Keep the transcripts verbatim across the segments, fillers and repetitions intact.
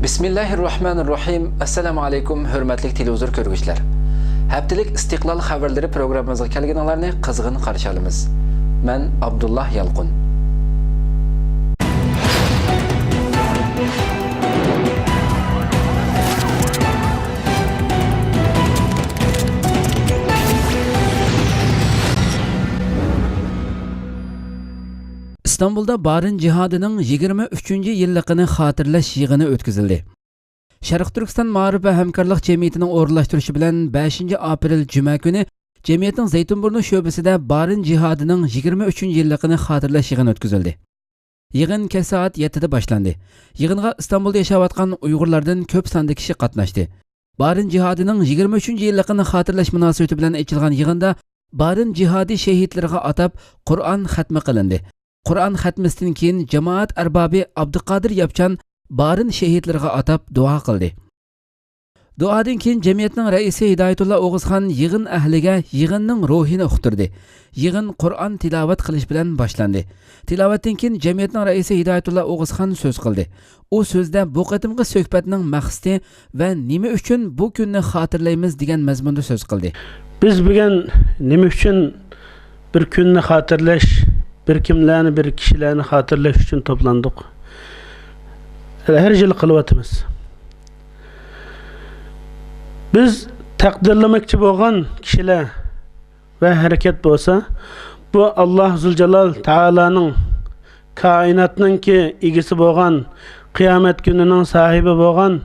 بىسمىللاھىررەھمانىررەھىم. ئەسسالامۇ ئەلەيكۇم، ھۆرمەتلىك تېلېۋىزور كۆرگۈچىلەر. ھەپتىلىك ئىستىقلال خەۋەرلىرى پروگراممىمىزغا كەلگىنىڭلارنى قىزغىن قارشى ئالىمىز. مەن ئابدۇللا يالقۇن. ئىستانبۇلدا بارىن جىھادىنىڭ يىگىرمە ئۈچىنچى يىللىقىنى خاتىرىلەش يىغىنى ئۆتكۈزۈلدى. شەرقىي تۈركىستان مائارىپ ۋە ھەمكارلىق جەمئىيىتىنىڭ ئورۇنلاشتۇرۇشى بىلەن بەشىنچى ئاپرېل جۈمە كۈنى جەمئىيەتنىڭ زەيتۇنبۇرنۇ شۆبىسىدە بارىن جىھادىنىڭ يىگىرمە ئۈچىنچى يىللىقىنى خاتىرىلەش يىغىنى ئۆتكۈزۈلدى. يىغىن كەچ سائەت يەتتىدە باشلاندى. يىغىنغا ئىستانبۇلدا ياشاۋاتقان ئۇيغۇرلاردىن كۆپ ساندا كىشى قاتناشتى. بارىن جىھادىنىڭ يىگىرمە ئۈچىنچى يىللىقىنى خاتىرىلەش مۇناسىۋىتى بىلەن ئېچىلغان يىغىندا بارىن جىھادى شېھىتلىرىغا ئاتاپ قۇرئان خەتمى قىلىندى. قۇرئان خەتمىسىدىن كېيىن جامائەت ئەربابى ئابدۇقادىر ياپچان بارىن شېھىتلىرىغا ئاتاپ دۇئا قىلدى. دۇئادىن كېيىن جەمئىيەتنىڭ رەئىسى ھىدايەتۇللا ئوغۇزخان يىغىن ئەھلىگە يىغىننىڭ روھىنى ئۇقتۇردى. يىغىن قۇرئان تىلاۋەت قىلىش بىلەن باشلاندى. تىلاۋەتتىن كېيىن جەمئىيەتنىڭ رەئىسى ھىدايەتۇللا ئوغۇزخان سۆز قىلدى. ئۇ سۆزىدە بۇ قېتىمقى سۆھبەتنىڭ مەقسىتى ۋە نېمە ئۈچۈن بۇ كۈننى خاتىرىلەيمىز دېگەن مەزمۇندا سۆز قىلدى. بىز بۈگۈن نېمە ئۈچۈن بىر كۈننى خاتىرىلەش، بىر كىملەرنى، بىر كىشىلەرنى خاتىرىلەش ئۈچۈن توپلاندۇق. ھەر يىلى قىلىۋاتىمىز. بىز تەقدىرلىمەكچى بولغان كىشىلەر ۋە ھەرىكەت بولسا، بۇ ئاللا زۇلجالال تائالانىڭ، كائىناتنىڭكى ئىگىسى بولغان، قىيامەت كۈنىنىڭ ساھىبى بولغان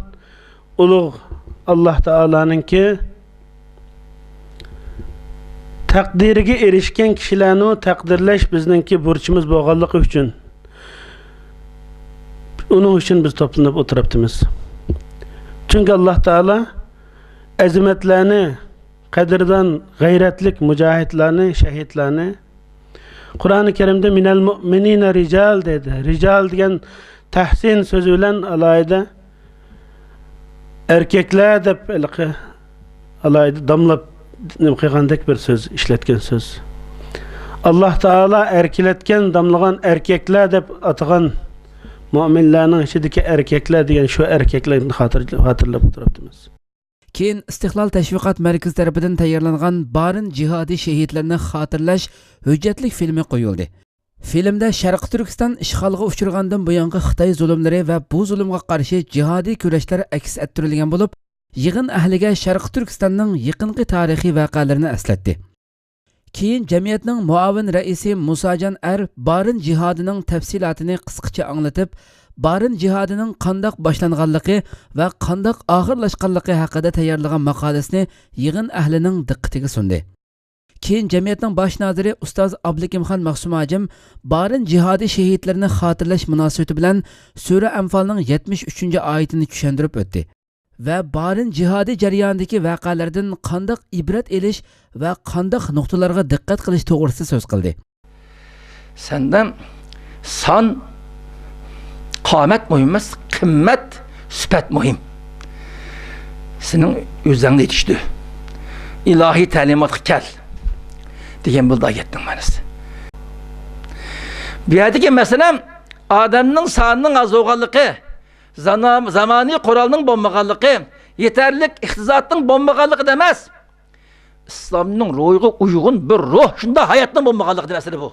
ئۇلۇغ ئاللا تائالانىڭكى تەقدىرىگە ئېرىشكەن كىشىلەرنى تەقدىرلەش بىزنىڭكى بۇرچىمىز بولغانلىقى ئۈچۈن، ئۇنىڭ ئۈچۈن بىز توپلىنىپ ئولتۇرۇپتىمىز. چۈنكى ئاللا تائالا ئەزىمەتلەرنى، قەدىردان، غەيرەتلىك مۇجاھىدلارنى، شەھىدلارنى قۇرئانى كەرىمدە «مىنەل مۇئمىنىنە رىجال» دەيدۇ. رىجال دېگەن تەھسىن سۆزى بىلەن ئالاھىدە ئەركەكلەر دەپ ھېلىقى ئالاھىدە داملاپ نېمە قىلغاندەك بىر سۆز، ئىشلەتكەن سۆز. ئاللا تائالا ئەركىلەتكەن، داملىغان ئەركەكلەر دەپ ئاتىغان مۇئمىنلارنىڭ ئىچىدىكى ئەركەكلەر دېگەن شۇ ئەركەكلەرنى خاتىر-، خاتىرىلەپ ئولتۇرۇپتىمىز. كېيىن ئىستىقلال تەشۋىقات مەركىزى تەرىپىدىن تەييارلانغان بارىن جىھادىي شېھىتلىرىنى خاتىرىلەش ھۆججەتلىك فىلىمى قويۇلدى. فىلىمدە شەرقىي تۈركىستان ئىشغالغا ئۇچرىغاندىن بۇيانقى خىتاي زۇلۇملىرى ۋە بۇ زۇلۇمغا قارشى جىھادىي كۈرەشلەر ئەكس ئەتتۈرۈلگەن بولۇپ، يىغىن ئەھلىگە شەرقىي تۈركىستاننىڭ يېقىنقى تارىخىي ۋەقەلىرىنى ئەسلەتتى. كېيىن جەمئىيەتنىڭ مۇئاۋىن رەئىسى مۇساجان ئەر بارىن جىھادىنىڭ تەپسىلاتىنى قىسقىچە ئاڭلىتىپ، بارىن جىھادىنىڭ قانداق باشلانغانلىقى ۋە قانداق ئاخىرلاشقانلىقى ھەققىدە تەييارلىغان ماقالىسىنى يىغىن ئەھلىنىڭ دىققىتىگە سۇندى. كېيىن جەمئىيەتنىڭ باش نازىرى ئۇستاز ئابلىكىمخان مەخسۇم ھاجىم بارىن جىھادىي شېھىتلىرىنى خاتىرىلەش مۇناسىۋىتى بىلەن سۈرە ئەنفالنىڭ يەتمىش ئۈچىنچى ئايىتىنى چۈشەندۈرۈپ ئۆتتى ۋە بارىن جىھادىي جەريانىدىكى ۋەقەلەردىن قانداق ئىبرەت ئېلىش ۋە قانداق نۇقتىلارغا دىققەت قىلىش توغرىسىدا سۆز قىلدى. سەندە سان، قامەت مۇھىم ئەمەس، قىممەت، سۈپەت مۇھىم. سېنىڭ ئۆزۈڭدە يېتىشتى. ئىلاھىي تەلىماتقا كەل دېگەن بولدى ئايەتنىڭ مەنىسى. بۇ يەردىكى مەسىلە ئادەمنىڭ سانىنىڭ ئاز بولغانلىقى، زانا-، زامانىي قورالنىڭ بولمىغانلىقى، يېتەرلىك ئىقتىسادنىڭ بولمىغانلىقىدا ئەمەس. ئىسلامنىڭ روھىغا ئۇيغۇن بىر روھ، شۇنداق ھاياتنىڭ بولمىغانلىقىدىن ئەسلى بۇ.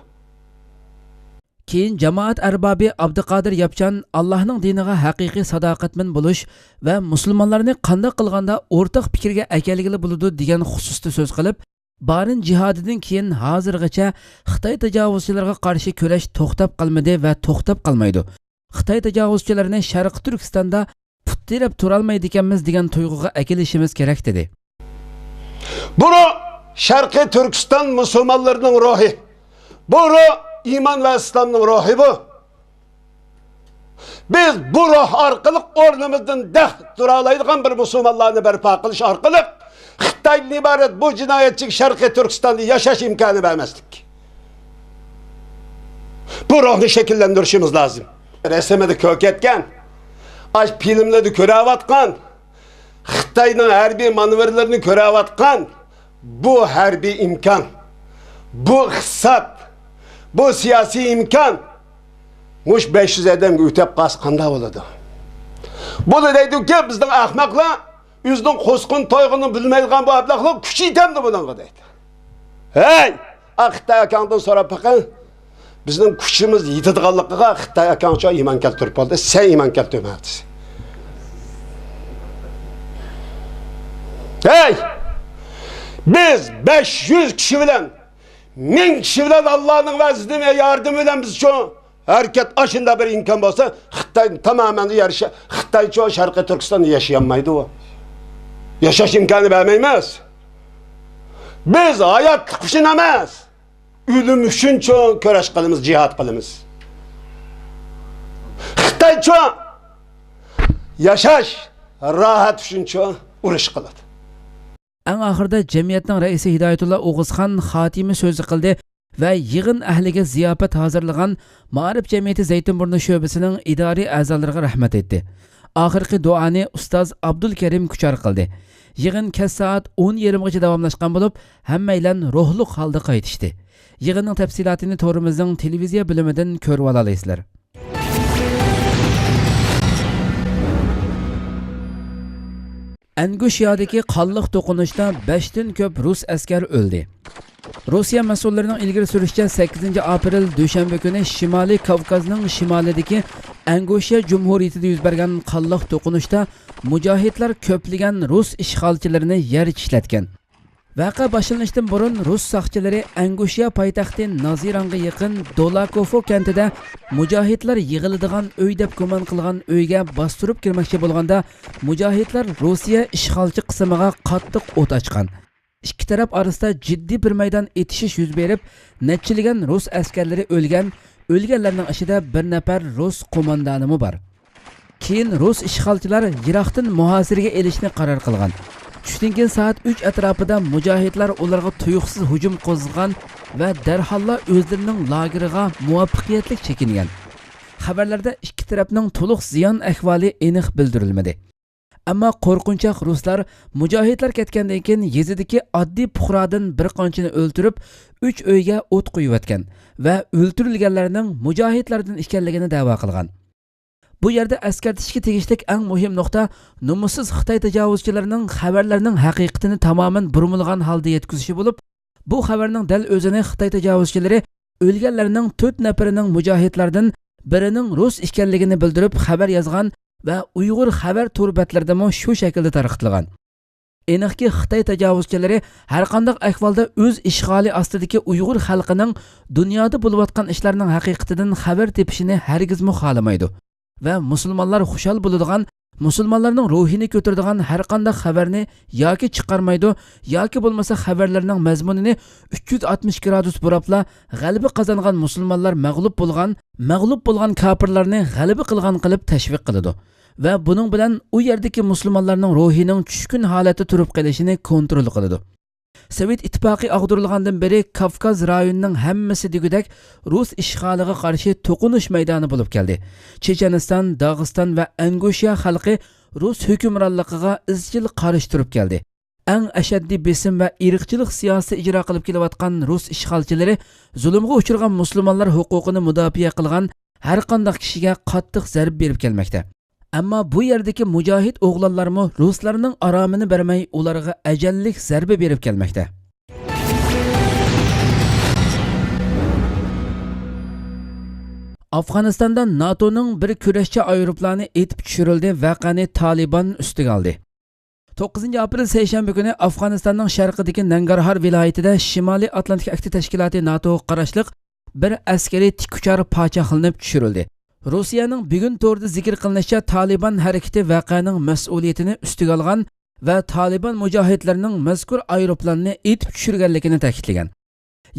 كېيىن جامائەت ئەربابى ئابدۇقادىر ياپچان ئاللاھنىڭ دىنىغا ھەقىقىي ساداقەتمەن بولۇش ۋە مۇسۇلمانلارنى قانداق قىلغاندا ئورتاق پىكىرگە ئەكەلگىلى بولىدۇ دېگەن خۇسۇستا سۆز قىلىپ، بارىن جىھادىدىن كېيىن ھازىرغىچە خىتاي تاجاۋۇزچىلىرىغا قارشى كۈرەش توختاپ قالمىدى ۋە توختاپ قالمايدۇ. خىتاي تاجاۋۇزچىلىرىنى شەرقىي تۈركىستاندا پۇت تىرەپ تۇرالمايدىكەنمىز دېگەن تۇيغۇغا ئەكېلىشىمىز كېرەك، دېدى. بۇ روھ شەرقىي تۈركىستان مۇسۇلمانلىرىنىڭ روھى. بۇ روھ ئىمان ۋە ئىسلامنىڭ روھى بۇ. بىز بۇ روھ ئارقىلىق ئورنىمىزدىن دەق تۇرالايدىغان بىر مۇسۇلمانلارنى بەرپا قىلىش ئارقىلىق خىتايدىن ئىبارەت بۇ جىنايەتچىگە شەرقىي تۈركىستاندا ياشاش ئىمكانى بەرمەسلىك. بۇ روھنى شەكىللەندۈرۈشىمىز لازىم. رەسىمىدە كۆركەتكەن، ئاش فىلىملىرىدە كۆرەۋاتقان، خىتاينىڭ ھەربىي مانېۋىرلىرىنى كۆرەۋاتقان بۇ ھەربىي ئىمكان، بۇ ئىقتىساد، بۇ سىياسىي ئىمكان مۇشۇ بەش يۈز ئادەمگە ئۆتەپ قالسا قانداق بولىدۇ؟ بۇنى دەيدۇكى، بىزنىڭ ئەخمەقلەر ئۆزىنىڭ قوسقىنى تويغىنى بىلمەيدىغان بۇ ئەبلەخلەر كۈچ يېتەمدۇ بۇنىڭغا دەيدۇ. ھەي، ئا خىتاي ئاكاڭدىن سوراپ بېقىڭ. بىزنىڭ كۈچىمىز يېتىدىغانلىقىغا خىتاي ئاكاڭچۇ ئىمان كەلتۈرۈپ بولدى، سەن ئىمان كەلتۈرمە دېسە. ھەي! بىز بەش يۈز كىشى بىلەن، مىڭ كىشى بىلەن ئاللانىڭ ۋەزىنى ۋە ياردىمى بىلەن بىزچۇ ھەرىكەت ئاشۇنداق بىر ئىمكان بولسا، خىتاي تامامەن يەر شا-، خىتايچۇ شەرقىي تۈركىستاندا ياشىيالمايدۇ. ياشاش ئىمكانى بەرمەيمىز. بىز ھاياتلىق ئۈچۈن ئەمەس، ئۆلۈم ئۈچۈنچۇ كۈرەش قىلىمىز، جىھاد قىلىمىز. خىتايچۇ ياشاش، راھەت ئۈچۈنچۇ ئۇرۇش قىلىدۇ. ئەڭ ئاخىرىدا جەمئىيەتنىڭ رەئىسى ھىدايەتۇللا ئوغۇزخان خاتىمە سۆزى قىلدى ۋە يىغىن ئەھلىگە زىياپەت ھازىرلىغان مائارىپ جەمئىيىتى زەيتۇنبۇرنى شۆبىسىنىڭ ئىدارىي ئەزالىرىغا رەھمەت ئېيتتى. ئاخىرقى دۇئانى ئۇستاز ئابدۇلكەرىم كۇچار قىلدى. يىغىن كەچ سائەت ئون يېرىمغىچە داۋاملاشقان بولۇپ، ھەممەيلەن روھلۇق ھالدا قايتىشتى. يىغىننىڭ تەپسىلاتىنى تورىمىزنىڭ تېلېۋىزىيە بۆلۈمىدىن كۆرۈۋالالايسىلەر. ئەنگۇشيادىكى قانلىق توقۇنۇشتا بەشتىن كۆپ رۇس ئەسكەر ئۆلدى. روسىيە مەسئۇللىرىنىڭ ئىلگىرى سۈرۈشىچە، سەككىزىنچى ئاپرېل دۈشەنبە كۈنى شىمالىي كاۋكازنىڭ شىمالىدىكى ئەنگۇشيا جۇمھۇرىيىتىدە يۈز بەرگەن قانلىق توقۇنۇشتا مۇجاھىدلار كۆپلىگەن رۇس ئىشغالچىلىرىنى يەر چىشلەتكەن. ۋەقە باشلىنىشتىن بۇرۇن رۇس ساقچىلىرى ئەنگۇشيا پايتەختى نازىرانغا يېقىن دولاكوفو كەنتىدە مۇجاھىدلار يىغىلىدىغان ئۆي دەپ گۇمان قىلغان ئۆيگە باستۇرۇپ كىرمەكچى بولغاندا، مۇجاھىدلار روسىيە ئىشغالچى قىسمىغا قاتتىق ئوت ئاچقان. ئىككى تەرەپ ئارىسىدا جىددىي بىر مەيدان ئېتىشىش يۈز بېرىپ، نەچچىلىگەن رۇس ئەسكەرلىرى ئۆلگەن، ئۆلگەنلەرنىڭ ئىچىدە بىر نەپەر رۇس قوماندانىمۇ بار. كېيىن رۇس ئىشغالچىلار يىراقتىن مۇھاسىرىگە ئېلىشنى قارار قىلغان. چۈشتىن كېيىن سائەت ئۈچ ئەتراپىدا مۇجاھىدلار ئۇلارغا تۇيۇقسىز ھۇجۇم قوزغىغان ۋە دەرھاللا ئۆزلىرىنىڭ لاگېرىغا مۇۋەپپەقىيەتلىك چېكىنگەن. خەۋەرلەردە ئىككى تەرەپنىڭ تولۇق زىيان ئەھۋالى ئېنىق بىلدۈرۈلمىدى. ئەمما قورقۇنچاق رۇسلار مۇجاھىدلار كەتكەندىن كېيىن يېزىدىكى ئاددىي پۇقرادىن بىر قانچىنى ئۆلتۈرۈپ، ئۈچ ئۆيگە ئوت قويۇۋەتكەن ۋە ئۆلتۈرۈلگەنلەرنىڭ مۇجاھىدلاردىن ئىكەنلىكىنى دەۋا قىلغان. بۇ يەردە ئەسكەرتىشكە تېگىشلىك ئەڭ مۇھىم نۇقتا نومۇسسىز خىتاي تاجاۋۇزچىلىرىنىڭ خەۋەرلەرنىڭ ھەقىقىتىنى تامامەن بۇرمىلىغان ھالدا يەتكۈزۈشى بولۇپ، بۇ خەۋەرنىڭ دەل ئۆزىنى خىتاي تاجاۋۇزچىلىرى ئۆلگەنلەرنىڭ تۆت نەپىرىنىڭ مۇجاھىدلاردىن بىرىنىڭ رۇس ئىكەنلىكىنى بىلدۈرۈپ خەۋەر يازغان ۋە ئۇيغۇر خەۋەر تور بەتلىرىدىمۇ شۇ شەكىلدە تارقىتىلغان. ئېنىقكى، خىتاي تاجاۋۇزچىلىرى ھەرقانداق ئەھۋالدا ئۆز ئىشغالى ئاستىدىكى ئۇيغۇر خەلقىنىڭ دۇنيادا بولۇۋاتقان ئىشلارنىڭ ھەقىقىتىدىن خەۋەر تېپىشىنى ھەرگىزمۇ خالىمايدۇ ۋە مۇسۇلمانلار خۇشال بولىدىغان، مۇسۇلمانلارنىڭ روھىنى كۆتۈرىدىغان ھەرقانداق خەۋەرنى ياكى چىقارمايدۇ، ياكى بولمىسا خەۋەرلەرنىڭ مەزمۇنىنى ئۈچ يۈز ئاتمىش گرادۇس بۇراپلا، غەلىبە قازانغان مۇسۇلمانلار مەغلۇپ بولغان، مەغلۇپ بولغان كاپىرلارنى غەلىبە قىلغان قىلىپ تەشۋىق قىلىدۇ ۋە بۇنىڭ بىلەن ئۇ يەردىكى مۇسۇلمانلارنىڭ روھىنىڭ چۈشكۈن ھالەتتە تۇرۇپ قېلىشىنى كونترول قىلىدۇ. سوۋېت ئىتتىپاقى ئاغدۇرۇلغاندىن بېرى كاۋكاز رايونىنىڭ ھەممىسى دېگۈدەك رۇس ئىشغالىغا قارشى توقۇنۇش مەيدانى بولۇپ كەلدى. چېچەنىستان، داغىستان ۋە ئەنگۇشيا خەلقى رۇس ھۆكۈمرانلىقىغا ئىزچىل قارشى تۇرۇپ كەلدى. ئەڭ ئەشەددىي بېسىم ۋە ئىرقچىلىق سىياسىتى ئىجرا قىلىپ كېلىۋاتقان رۇس ئىشغالچىلىرى زۇلۇمغا ئۇچرىغان مۇسۇلمانلار ھوقۇقىنى مۇداپىئە قىلغان ھەرقانداق كىشىگە قاتتىق زەربە بېرىپ كەلمەكتە. ئەمما بۇ يەردىكى مۇجاھىد ئوغلانلارمۇ رۇسلارنىڭ ئارامىنى بەرمەي، ئۇلارغا ئەجەللىك زەربە بېرىپ كەلمەكتە. ئافغانىستاندا ناتونىڭ بىر كۈرەشچى ئايروپىلانى ئېتىپ چۈشۈرۈلدى، ۋەقەنى تالىبان ئۈستىگە ئالدى. توققۇزىنچى ئاپرېل سەيشەنبە كۈنى ئافغانىستاننىڭ شەرقىدىكى نەنگارھار ۋىلايىتىدە شىمالىي ئاتلانتىك ئەھدى تەشكىلاتى ناتوغا قاراشلىق بىر ئەسكىرىي تىك ئۇچار پاچاقلىنىپ چۈشۈرۈلدى. روسىيەنىڭ بۈگۈن تورىدا زىكىر قىلىنىشىچە، تالىبان ھەرىكىتى ۋەقەنىڭ مەسئۇلىيىتىنى ئۈستىگە ئالغان ۋە تالىبان مۇجاھىدلىرىنىڭ مەزكۇر ئايروپىلاننى ئېتىپ چۈشۈرگەنلىكىنى تەكىتلىگەن.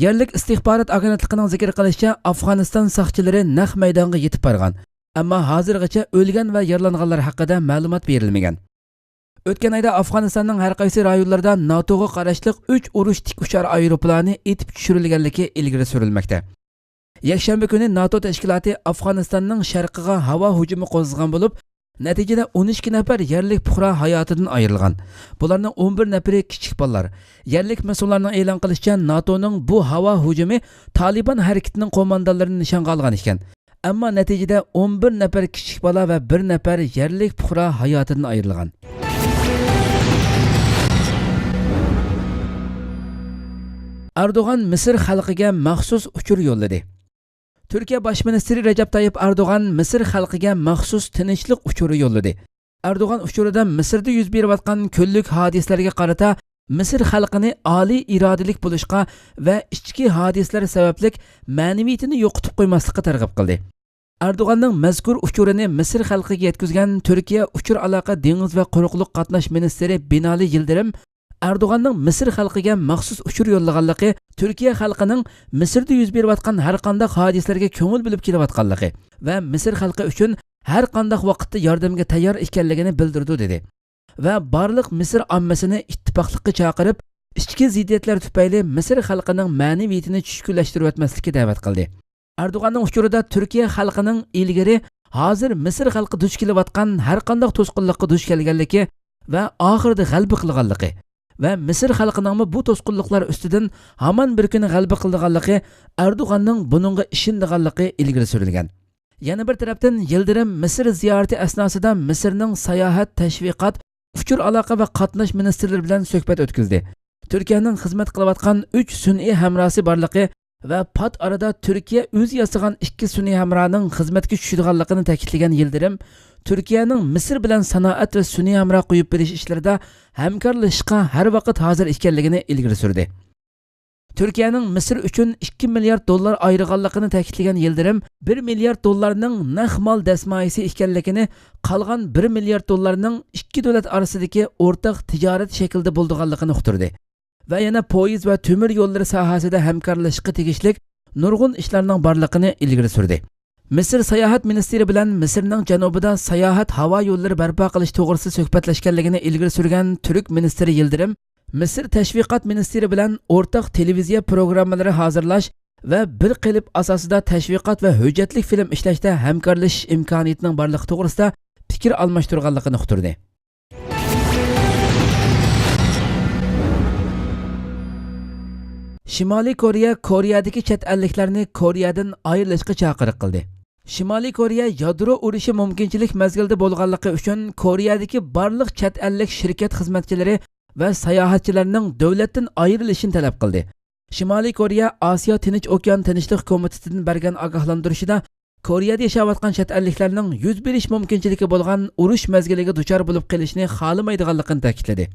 يەرلىك ئىستىخبارات ئاگېنتلىقىنىڭ زىكىر قىلىشىچە، ئافغانىستان ساقچىلىرى نەق مەيدانغا يېتىپ بارغان، ئەمما ھازىرغىچە ئۆلگەن ۋە يارىلانغانلار ھەققىدە مەلۇمات بېرىلمىگەن. ئۆتكەن ئايدا ئافغانىستاننىڭ ھەر قايسى رايونلىرىدا ناتوغا قاراشلىق ئۈچ ئۇرۇش تىك ئۇچار ئايروپىلانى ئېتىپ چۈشۈرۈلگەنلىكى ئىلگىرى سۈرۈلمەكتە. يەكشەنبە كۈنى ناتو تەشكىلاتى ئافغانىستاننىڭ شەرقىغا ھاۋا ھۇجۇمى قوزغىغان بولۇپ، نەتىجىدە ئون ئىككى نەپەر يەرلىك پۇقرا ھاياتىدىن ئايرىلغان. بۇلارنىڭ ئون بىر نەپىرى كىچىك بالىلار. يەرلىك مەسئۇللارنىڭ ئېلان قىلىشىچە، ناتونىڭ بۇ ھاۋا ھۇجۇمى تالىبان ھەرىكىتىنىڭ قوماندانلىرىنى نىشانغا ئالغان ئىكەن. ئەمما نەتىجىدە ئون بىر نەپەر كىچىك بالا ۋە بىر نەپەر يەرلىك پۇقرا ھاياتىدىن ئايرىلغان. ئەردوغان مىسىر خەلقىگە مەخسۇس ئۇچۇر يوللىدى. تۈركىيە باش مىنىستىرى رەجەپ تايىپ ئەردوغان مىسىر خەلقىگە مەخسۇس تىنچلىق ئۇچۇرى يوللىدى. ئەردوغان ئۇچۇرىدا مىسىردا يۈز بېرىۋاتقان كۈنلۈك ھادىسىلەرگە قارىتا مىسىر خەلقىنى ئالىي ئىرادىلىك بولۇشقا ۋە ئىچكى ھادىسىلەر سەۋەبلىك مەنىۋىيىتىنى يوقىتىپ قويماسلىققا تەرغىب قىلدى. ئەردوغاننىڭ مەزكۇر ئۇچۇرىنى مىسىر خەلقىگە يەتكۈزگەن تۈركىيە ئۇچۇر ئالاقە، دېڭىز ۋە قۇرۇقلۇق قاتناش مىنىستىرى بىنالى يىلدىرىم ئەردوغاننىڭ مىسىر خەلقىگە مەخسۇس ئۇچۇر يوللىغانلىقى تۈركىيە خەلقىنىڭ مىسىردا يۈز بېرىۋاتقان ھەرقانداق ھادىسىلەرگە كۆڭۈل بۆلۈپ كېلىۋاتقانلىقى ۋە مىسىر خەلقى ئۈچۈن ھەرقانداق ۋاقىتتا ياردەمگە تەييار ئىكەنلىكىنى بىلدۈرىدۇ، دېدى. ۋە بارلىق مىسىر ئاممىسىنى ئىتتىپاقلىققا چاقىرىپ، ئىچكى زىددىيەتلەر تۈپەيلى مىسىر خەلقىنىڭ مەنىۋىيىتىنى چۈشكۈنلەشتۈرۈۋەتمەسلىككە دەۋەت قىلدى. ئەردوغاننىڭ ئۇچۇرىدا تۈركىيە خەلقىنىڭ ئىلگىرى، ھازىر مىسىر خەلقى دۇچ كېلىۋاتقان ھەرقانداق توسقۇنلۇققا دۇچ كەلگەنلىكى ۋە ئاخىرىدا غەلىبە قىلغانلىقى ۋە مىسىر خەلقىنىڭمۇ بۇ توسقۇنلۇقلار ئۈستىدىن ھامان بىر كۈنى غەلىبە قىلىدىغانلىقى، ئەردوغاننىڭ بۇنىڭغا ئىشىنىدىغانلىقى ئىلگىرى سۈرۈلگەن. يەنە بىر تەرەپتىن، يىلدىرىم مىسىر زىيارىتى ئەسناسىدا مىسىرنىڭ ساياھەت، تەشۋىقات، ئۇچۇر ئالاقە ۋە قاتناش مىنىستىرلىرى بىلەن سۆھبەت ئۆتكۈزدى. تۈركىيەنىڭ خىزمەت قىلىۋاتقان ئۈچ سۈنئىي ھەمراھسى بارلىقى ۋە پات ئارىدا تۈركىيە ئۆزى ياسىغان ئىككى سۈنئىي ھەمراھنىڭ خىزمەتكە چۈشىدىغانلىقىنى تەكىتلىگەن يىلدىرىم، تۈركىيەنىڭ مىسىر بىلەن سانائەت ۋە سۈنئىي ھەمراھ قويۇپ بېرىش ئىشلىرىدا ھەمكارلىشىشقا ھەر ۋاقىت ھازىر ئىكەنلىكىنى ئىلگىرى سۈردى. تۈركىيەنىڭ مىسىر ئۈچۈن ئىككى مىليارد دوللار ئايرىغانلىقىنى تەكىتلىگەن يىلدىرىم، بىر مىليارد دوللارنىڭ نەق مال دەسمايىسى ئىكەنلىكىنى، قالغان بىر مىليارد دوللارنىڭ ئىككى دۆلەت ئارىسىدىكى ئورتاق تىجارەت شەكلىدە بولىدىغانلىقىنى ئۇقتۇردى ۋە يەنە پويىز ۋە تۆمۈر يوللىرى ساھەسىدە ھەمكارلىشىشقا تېگىشلىك نۇرغۇن ئىشلارنىڭ بارلىقىنى ئىلگىرى سۈردى. مىسىر ساياھەت مىنىستىرى بىلەن مىسىرنىڭ جەنۇبىدا ساياھەت ھاۋا يوللىرى بەرپا قىلىش توغرىسىدا سۆھبەتلەشكەنلىكىنى ئىلگىرى سۈرگەن تۈرك مىنىستىرى يىلدىرىم، مىسىر تەشۋىقات مىنىستىرى بىلەن ئورتاق تېلېۋىزىيە پروگراممىلىرى ھازىرلاش ۋە بىر قېلىپ ئاساسىدا تەشۋىقات ۋە ھۆججەتلىك فىلىم ئىشلەشتە ھەمكارلىشىش ئىمكانىيىتىنىڭ بارلىقى توغرىسىدا پىكىر ئالماشتۇرغانلىقىنى ئۇقتۇردى. شىمالىي كورېيە كورېيەدىكى چەت ئەللىكلەرنى كورېيەدىن ئايرىلىشقا چاقىرىق قىلدى. شىمالىي كورېيە يادرو ئۇرۇشى مۇمكىنچىلىك مەزگىلىدە بولغانلىقى ئۈچۈن كورېيەدىكى بارلىق چەت ئەللىك شىركەت خىزمەتچىلىرى ۋە ساياھەتچىلەرنىڭ دۆلەتتىن ئايرىلىشىنى تەلەپ قىلدى. شىمالىي كورېيە ئاسىيا تىنچ ئوكيان تىنچلىق كومىتېتىدىن بەرگەن ئاگاھلاندۇرۇشىدا، كورېيەدە ياشاۋاتقان چەت ئەللىكلەرنىڭ يۈز بېرىش مۇمكىنچىلىكى بولغان ئۇرۇش مەزگىلىگە دۇچار بولۇپ قېلىشنى خالىمايدىغانلىقىنى تەكىتلىدى.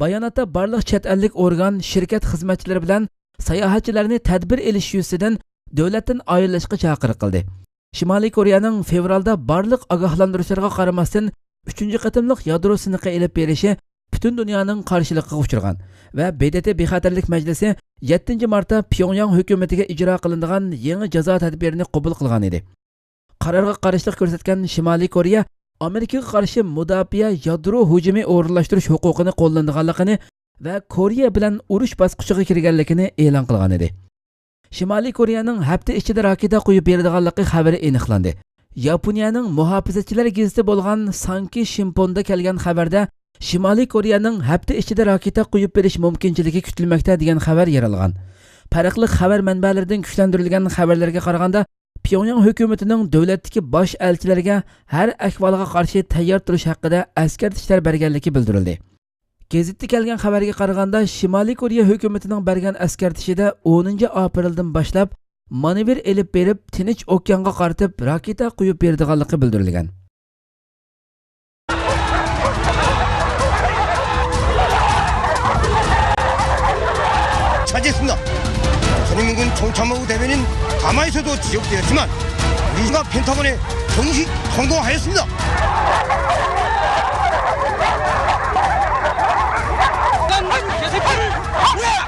باياناتتا بارلىق چەت ئەللىك ئورگان، شىركەت خىزمەتچىلىرى بىلەن ساياھەتچىلەرنى تەدبىر ئېلىش يۈزىسىدىن دۆلەتتىن ئايرىلىشقا چاقىرىق قىلدى. شىمالىي كورېيەنىڭ فېۋرالدا بارلىق ئاگاھلاندۇرۇشلارغا قارىماستىن، ئۈچىنچى قېتىملىق يادرو سىنىقى ئېلىپ بېرىشى پۈتۈن دۇنيانىڭ قارشىلىقىغا ئۇچرىغان ۋە ب د ت بىخەتەرلىك مەجلىسى يەتتىنچى مارتتا پيۇڭياڭ ھۆكۈمىتىگە ئىجرا قىلىنىدىغان يېڭى جازا تەدبىرىنى قوبۇل قىلغان ئىدى. قارارغا قارشىلىق كۆرسەتكەن شىمالىي كورېيە ئامېرىكىغا قارشى مۇداپىئە يادرو ھۇجۇمى ئورۇنلاشتۇرۇش ھوقۇقىنى قوللىنىدىغانلىقىنى ۋە كورېيە بىلەن ئۇرۇش باسقۇچىغا كىرگەنلىكىنى ئېلان قىلغان ئىدى. شىمالىي كورېيەنىڭ ھەپتە ئىچىدە راكېتا قويۇپ بېرىدىغانلىقى خەۋىرى ئېنىقلاندى. ياپونىيەنىڭ مۇھاپىزەتچىلەر گېزىتى بولغان سانكى شىنپوندا كەلگەن خەۋەردە، شىمالىي كورېيەنىڭ ھەپتە ئىچىدە راكېتا قويۇپ بېرىش مۇمكىنچىلىكى كۈتۈلمەكتە دېگەن خەۋەر يەر ئالغان. پەرقلىق خەۋەر مەنبەلىرىدىن كۈچلەندۈرۈلگەن خەۋەرلەرگە قارىغاندا، پيۇڭياڭ ھۆكۈمىتىنىڭ دۆلەتتىكى باش ئەلچىلەرگە ھەر ئەھۋالغا قارشى تەييار تۇرۇش ھەققىدە ئەسكەرتىشلەر بەرگەنلىكى بىلدۈرۈلدى. گېزىتتە كەلگەن خەۋەرگە قارىغاندا، شىمالىي كورېيە ھۆكۈمىتىنىڭ بەرگەن ئەسكەرتىشىدە ئونىنچى ئاپرېلدىن باشلاپ مانېۋىر ئېلىپ بېرىپ، تىنچ ئوكيانغا قارىتىپ راكېتا قويۇپ بېرىدىغانلىقى بىلدۈرۈلگەن. 차지했습니다. 선인민군 총참모부 대변인 가만히 있어도 지적되었지만, 우리가 펜타곤에 정식 성공하였습니다. 난 개새끼를 뭐야?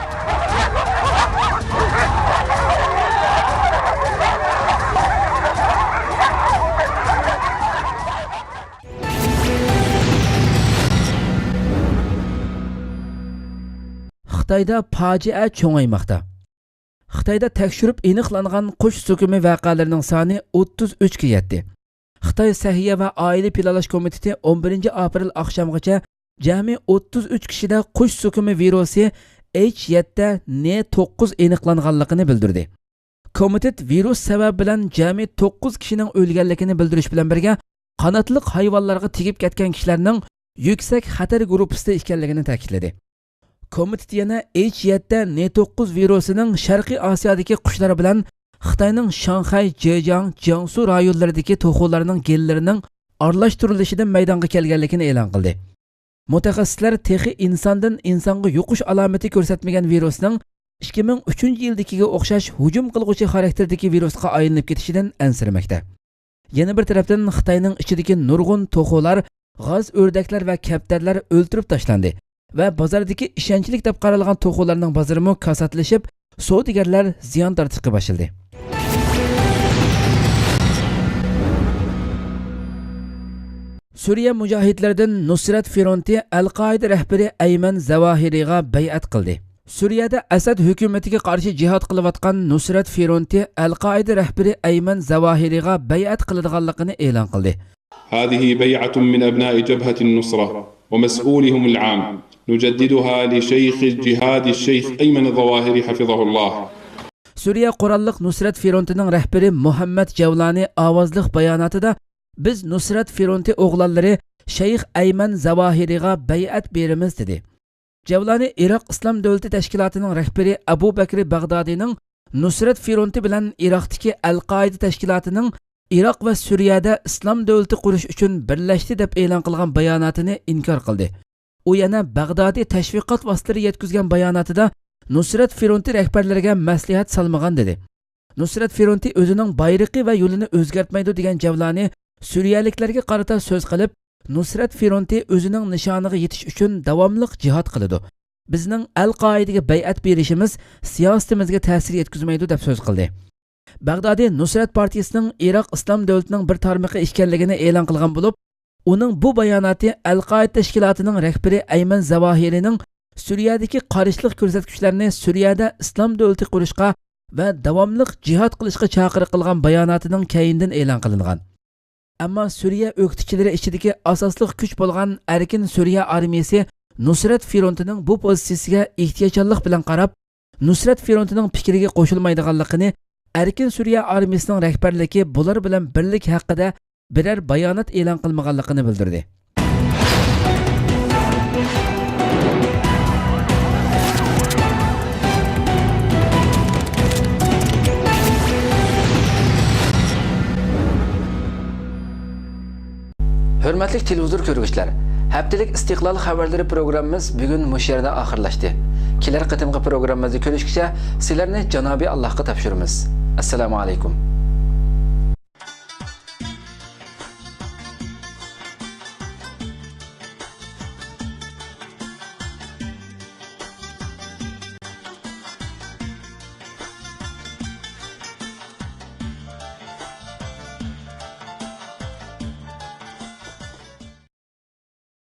خىتايدا پاجىئە چوڭايماقتا. خىتايدا تەكشۈرۈپ ئېنىقلانغان قۇش زۇكىمى ۋەقەلىرىنىڭ سانى ئوتتۇز ئۈچكە يەتتى. خىتاي سەھىيە ۋە ئائىلە پىلانلاش كومىتېتى ئون بىرىنچى ئاپرېل ئاخشامغىچە جەمئىي ئوتتۇز ئۈچ كىشىدە قۇش زۇكىمى ۋىرۇسى ئېيچ يەتتە نې توققۇز ئېنىقلانغانلىقىنى بىلدۈردى. كومىتېت ۋىرۇس سەۋەبى بىلەن جەمئىي توققۇز كىشىنىڭ ئۆلگەنلىكىنى بىلدۈرۈش بىلەن بىرگە، قاناتلىق ھايۋانلارغا تېگىپ كەتكەن كىشىلەرنىڭ يۈكسەك خەتەر گۇرۇپپىسىدا ئىكەنلىكىنى تەكىتلىدى. كومىتېت يەنە ئېيچ يەتتە ئېن توققۇز ۋىرۇسىنىڭ شەرقىي ئاسىيادىكى قۇشلار بىلەن خىتاينىڭ شاڭخەي، جېجياڭ، جياڭسۇ رايونلىرىدىكى توخۇلارنىڭ گېنلىرىنىڭ ئارىلاشتۇرۇلۇشىدىن مەيدانغا كەلگەنلىكىنى ئېلان قىلدى. مۇتەخەسسىسلەر تېخى ئىنساندىن ئىنسانغا يۇقۇش ئالامىتى كۆرسەتمىگەن ۋىرۇسنىڭ ئىككى مىڭ ئۈچىنچى يىلدىكىگە ئوخشاش ھۇجۇم قىلغۇچى خاراكتېردىكى ۋىرۇسقا ئايلىنىپ كېتىشىدىن ئەنسىرىمەكتە. يەنە بىر تەرەپتىن، خىتاينىڭ ئىچىدىكى نۇرغۇن توخۇلار، غاز ئۆردەكلەر ۋە كەپتەرلەر ئۆلتۈرۈپ تاشلاندى ۋە بازاردىكى ئىشەنچلىك دەپ قارالغان توخۇلارنىڭ بازىرىمۇ كاساتلىشىپ، سودىگەرلەر زىيان تارتىشقا باشلىدى. سۈرىيە مۇجاھىدلىرىدىن نۇسرەت فرونتى ئەل-قائىدە رەھبىرى ئەيمەن زاۋاھىرىغا بەيئەت قىلدى. سۈرىيەدە ئەسەد ھۆكۈمىتىگە قارشى جىھاد قىلىۋاتقان نۇسرەت فرونتى ئەل-قائىدە رەھبىرى ئەيمەن زاۋاھىرىغا بەيئەت قىلىدىغانلىقىنى ئېلان قىلدى. هذه بيعة من أبناء جبهة النصرة ومسؤولهم العام، نجددها لشيخ الجهاد الشيخ أيمن الظواهري حفظه الله. سۈرىيە قوراللىق نۇسرەت فرونتىنىڭ رەھبىرى مۇھەممەد جەۋلانى ئاۋازلىق باياناتىدا، بىز نۇسرەت فرونتى ئوغلانلىرى شەيخ ئەيمەن زاۋاھىرىغا بەيئەت بېرىمىز، دېدى. جەۋلانى ئىراق ئىسلام دۆلىتى تەشكىلاتىنىڭ رەھبىرى ئەبۇ بەكرى باغدادىنىڭ نۇسرەت فرونتى بىلەن ئىراقتىكى ئەل-قائىدە تەشكىلاتىنىڭ ئىراق ۋە سۈرىيەدە ئىسلام دۆلىتى قۇرۇش ئۈچۈن بىرلەشتى دەپ ئېلان قىلغان باياناتىنى ئىنكار قىلدى. ئۇ يەنە باغدادى تەشۋىقات ۋاسىتىلىرى يەتكۈزگەن باياناتىدا نۇسرەت فرونتى رەھبەرلىرىگە مەسلىھەت سالمىغان، دېدى. نۇسرەت فرونتى ئۆزىنىڭ بايرىقى ۋە يولىنى ئۆزگەرتمەيدۇ، دېگەن جەۋلانى سۈرىيەلىكلەرگە قارىتا سۆز قىلىپ، نۇسرەت فرونتى ئۆزىنىڭ نىشانىغا يېتىش ئۈچۈن داۋاملىق جىھاد قىلىدۇ. بىزنىڭ ئەل-قائىدىگە بەيئەت بېرىشىمىز سىياسىتىمىزگە تەسىر يەتكۈزمەيدۇ، دەپ سۆز قىلدى. باغدادى نۇسرەت پارتىيىسىنىڭ ئىراق ئىسلام دۆلىتىنىڭ بىر تارمىقى ئىكەنلىكىنى ئېلان قىلغان بولۇپ، ئۇنىڭ بۇ باياناتى ئەل-قائىدە تەشكىلاتىنىڭ رەھبىرى ئەيمەن زاۋاھىرىنىڭ سۈرىيەدىكى قارشىلىق كۆرسەتكۈچىلەرنى سۈرىيەدە ئىسلام دۆلىتى قۇرۇشقا ۋە داۋاملىق جىھاد قىلىشقا چاقىرىق قىلغان باياناتىنىڭ كەينىدىن ئېلان قىلىنغان. ئەمما سۈرىيە ئۆكتىچىلىرى ئىچىدىكى ئاساسلىق كۈچ بولغان ئەركىن سۈرىيە ئارمىيىسى نۇسرەت فرونتىنىڭ بۇ پوزىتسىيىسىگە ئېھتىياتچانلىق بىلەن قاراپ، نۇسرەت فرونتىنىڭ پىكرىگە قوشۇلمايدىغانلىقىنى، ئەركىن سۈرىيە ئارمىيىسىنىڭ رەھبەرلىكى بۇلار بىلەن بىرلىك ھەققىدە بىرەر بايانات ئېلان قىلمىغانلىقىنى بىلدۈردى. ھۆرمەتلىك تېلېۋىزور كۆرگۈچىلەر، ھەپتىلىك ئىستىقلال خەۋەرلىرى پروگراممىمىز بۈگۈن مۇشۇ يەردە ئاخىرلاشتى. كېلەر قېتىمقى پروگراممىمىزدا كۆرۈشكىچە سىلەرنى جانابىي ئاللاھقا تاپشۇرىمىز. ئەسسالامۇ ئەلەيكۇم.